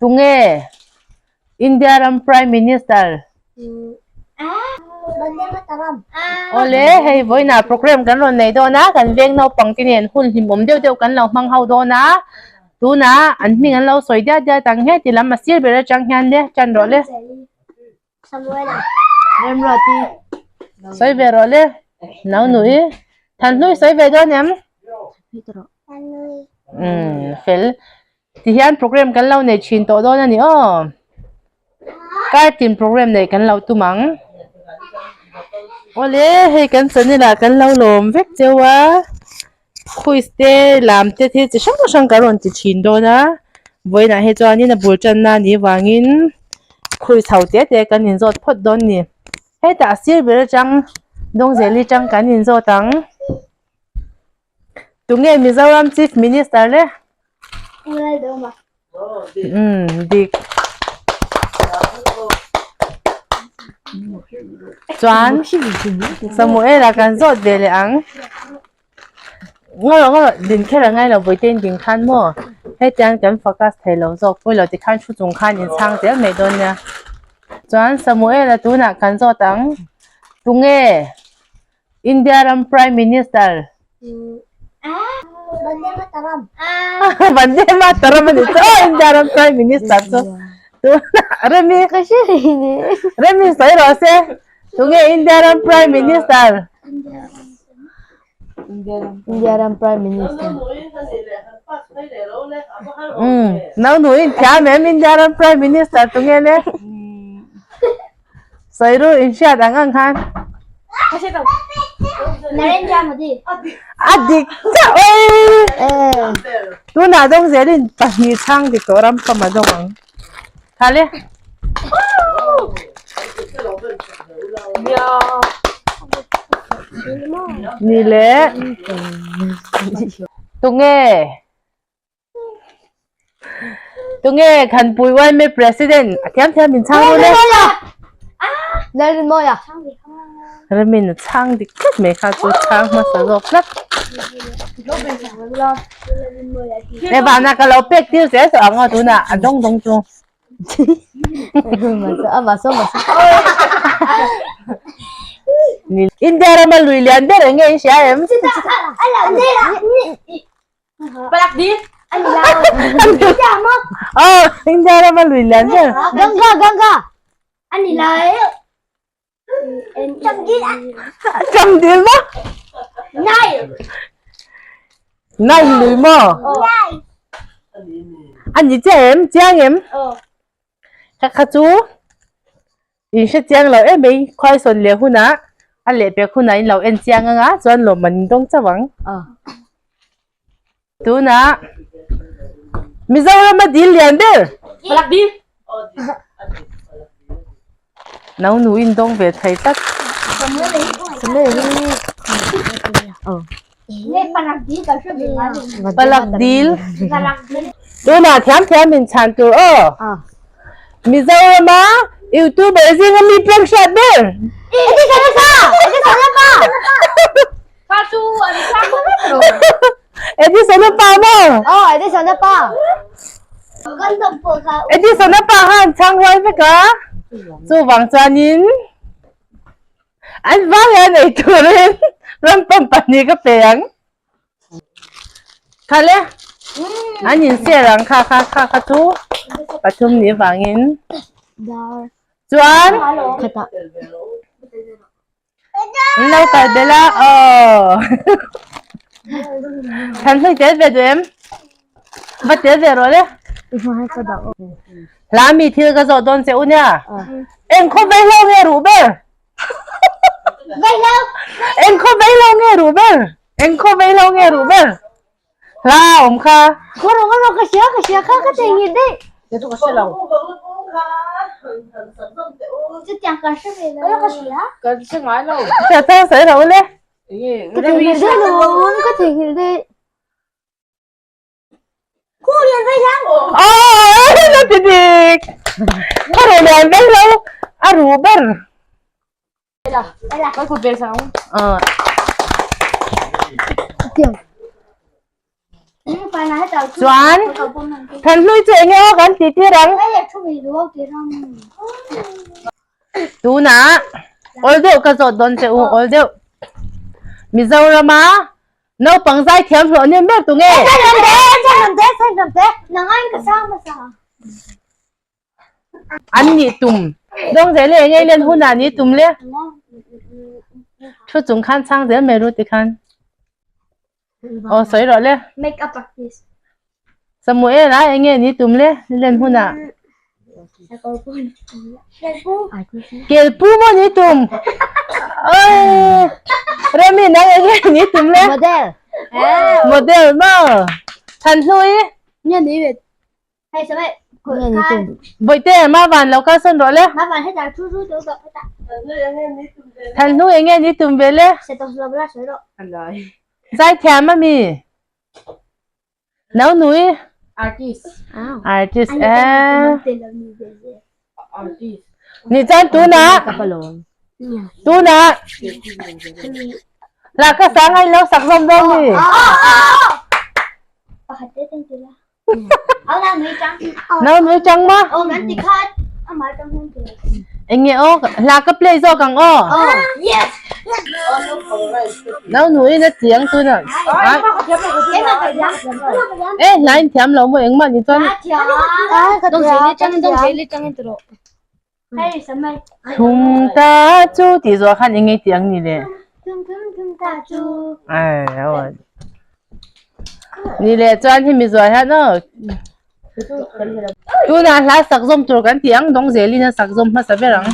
Tunge India ram Prime Minister? Awle, hei vawiinah program kan rawn nei dawn a, kan veng naupang te nen hun hlimawm deuh deuh kan lo hmang ho dawn a, tunah an hming an lo sawi diat diat ang he ti lam a sir ber atang hian le tan rawh le. Remruati. Sawi ve rawh le, Naunui. Thanhlui sawi ve dawn em? Umm fel. Tihian program kan lo nei thin tawh dawn a ni aw. Kar tin program neih kan lo tum ang. Awle hei kan channel ah kan lo lawm vek cheu a. Quiz te lam te thil chi hrang hrang kan rawn ti thin dawn a. Vawiinah hi chuanin a bul tanna a nih vangin quiz ho te te kan inzawt phawt dawn a ni. Hetah sir ber atang Dawngzeli tang kan inzawt ang. Tunge Mizoram Chief Minister le? Pu Laldawma. Umm dik. Chuan Samuela kan zawt ve leh ang. Ngaw ngaw din kher a ngai lo vawiin ding khan maw hetiang kan focus thei lo zawk pawilo tikhan thu chung khan in chhang zel mai dawn nia. Chuan Samuela tunah kan zawt ang. Tunge India ram Prime Minister. Vande Mataram. Vande Mataram ani chu aw India ram Prime Minister chu. Tu Remi Remi sawi rawh se. Tunge India ram Prime Minister? India ram Prime Minister. Um, nau nu in thiam em India ram Prime Minister tunge le? Sawi ru in hriat ang ang khan. Narendra Modi. A dik chiah oi. Tunah dawng zelin pahnih chhang dik tawh ram pam a dawng ang. Tha le. Ni le. Tunge. Tunge Khanpui YMA President a thiam thiam min chhang ru le. Lalrinmawia. Remin a chhang dik tlat mai kha chu chhang hmasa zawk tlat. E vana ka lo pek tir zel tawh ang aw tunah a dawng dawng chu. India rama lui lian ber eng nge in hria em? Palak di. Oh, India rama lui lian ber. Ganga, Ganga. Ani lai. Chamdil maw? Nai. Nai lui maw? Nai. Ani chiah em? Chiang em? Kha kha chu In hre chiang lo em mai, khuai sawn leh hunah a lehpek hunah in lo en chiang anga chuan lawmman in dawng chauh ang. Tunah Mizoram a dil lian ber. Palak dil. No nu in dawng ve thei tlat. Palak dil. Tunah thiam thiam in chhan tur aw. Mizorama YouTuber zinga mi prank hriat ber. Edison a pa maw? Aw, Edison a pa. Edison a pa khan chhang huai vek a. Chuvang chuanin An vang hian ei turin ram pampani ka pe ang. Kha le, an in share ang kha kha kha kha chu pathum ni vangin. Chuan an lo kal bel a aw. Than hlui tel ve duh em? Va tel ve rawh le. Hla mi thil ka zawh dawn che u nia. Eng khaw vei lo nge ruh ber? Vei lo. Eng khaw vei lo nge ruh ber? Eng khaw vei lo nge ruh ber? Hla awm kha. Khaw rawh khaw rawh ka hria ka hria kha ka theihnghilh daih. Chutiang ka hre ve lo. Ka hria. Ka hre ngai lo. Ka thang sawi lo le. Ka theihnghilh daih lo ka theihnghilh daih. Aw la ti dik. Ka ru lian vek lo a ru ber. Chuan Thanhlui chu enge aw kan tih tir ang. Tunah awl deuh ka zawt dawn che u awl deuh. Mizorama naupang zai thiam hlawh nem ber tu nge? An nih tum dawng zel e enge len hunah ni tum le. Thu chung khan chhang zel mai ru tikhan. Aw sawi rawh le. Make up artist. Samuel a enge ni tum le len hunah. Kelpu maw ni tum. Oi. Remi nang enge ni tum le. Model. Model maw. Than hlui. Nge ni ve. Hei sawi. Nge ni tum. Bawihte ma van lo kal sawn rawh le. Ma van hetah thu thu chu ka hetah. Than hlui enge ni tum ve le. Se to lo la sawi rawh. Zaithiam ami. No nui. Artist. Artist eh. Artist. Ni chan tuna. Tuna. La ka sang ai lo sak zom zom ni. Pakhat te teng tila. Au na nui chang. No nui chang ma. Oh man ti khat. Amar chang hun tila. Enge o la ka play zo kang o. Yes. No nui na chiang tuna. E line thiam lo mo engmah ni chuan. Thum ta chu tih zawh khan eng nge tih ang ni le. Ai aw. Ni le chuan hemi zuah hian aw. Tunah hla sak zawm tur kan tih ang dawng zelin a sak zawm hmasa ber ang.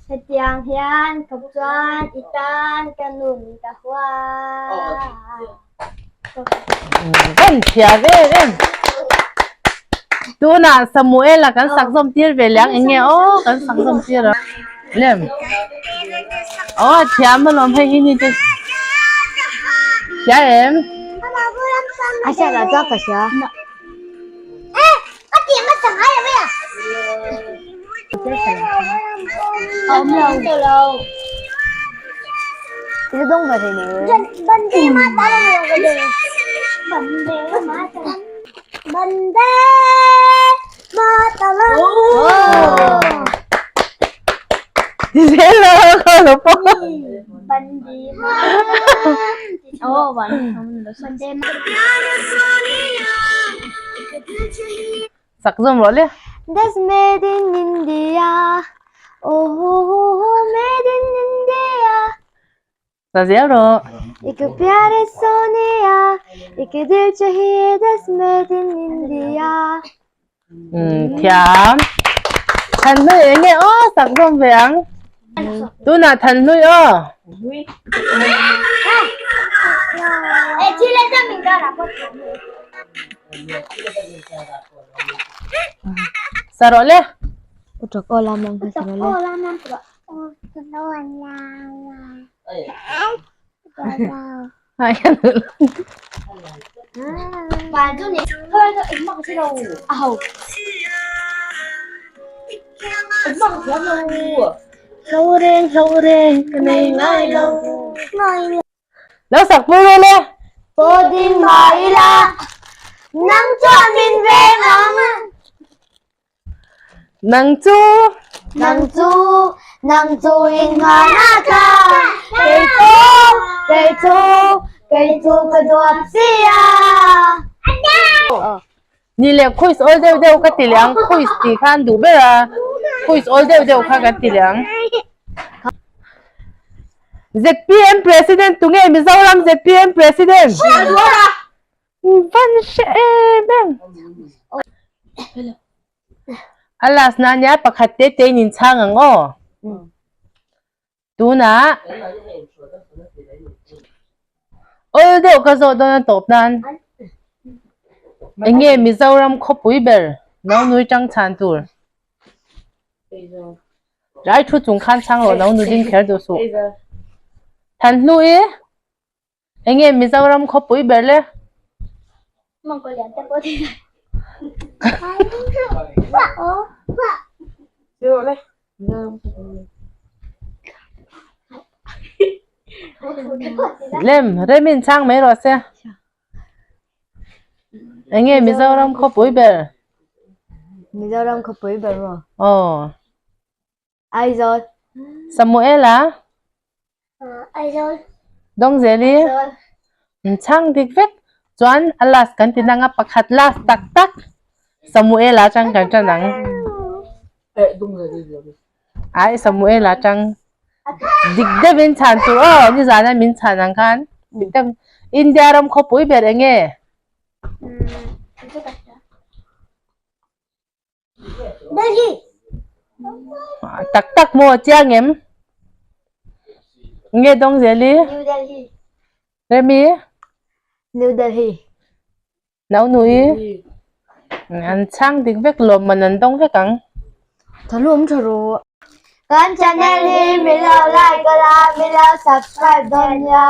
Hetiang hian ka chuan i tan ka nun ka hua. Kan thiam em em. Tunah Samuela kan sak zawm tir ve leh ang eng nge aw kan sak zawm tir a. Lem. Aw a thiam alawm hei hi ni te. Hria em? A hriat lah chuan ka hria. Sak zawm rawh le. That's made in India. Oh, made in India. Sa zel rawh. Ik pyare Sonia, ik dil chahiye that's made in India. Um, thiam. Than hlui eng nge aw sak zawm ve ang. Tunah than hlui aw. Sa rawh le. Hlo reng hlo reng ka nei ngai lo. Lo sak pui ru le. Pawh ding mai ila nang chuan min veng ang. Nang chu. Nang chu, nang chu in ngan a tla. Kei chu, kei chu, kei chu ka duat si a. Ni leh quiz awl deuh deuh ka ti leh ang, quiz tih kha an duh ber a, quiz awl deuh deuh kha kan ti leh ang. ZPM President tunge Mizoram ZPM President? Van hre em em. A last na nia pakhat te te in inchhang ang aw. Tunah awl deuh ka zawh dawn a tawp nan. Eng nge Mizoram khawpui ber no nui tang chhan tur. Rai thu chung khan chhang rawh no nu ding kher duh suh. Than hnu i. Eng nge Mizoram khawpui ber le? Lem, Remin chhang mai rawh se. Enge Mizoram khawpui ber? Mizoram khawpui ber maw? Aw. Aizawl. Samuela? Aizawl. Dawngzeli? Chhang dik vek. Chuan a last kan ti nang a pakhat last tak tak Samuela atang kan tan ang. Ai Samuela atang dik deuhin chhan tur aw nizana min chhan ang khan dik deuh India ram khawpui ber enge? Delhi. Tak tak maw chiang em? Nge dawng zeli? New Delhi. Remi? New Delhi. Nau nui? An chhang dik vek lawm man an dawng vek ang. Thalum tha ru. Kan channel hi min lo like a la, min lo subscribe dawn nia.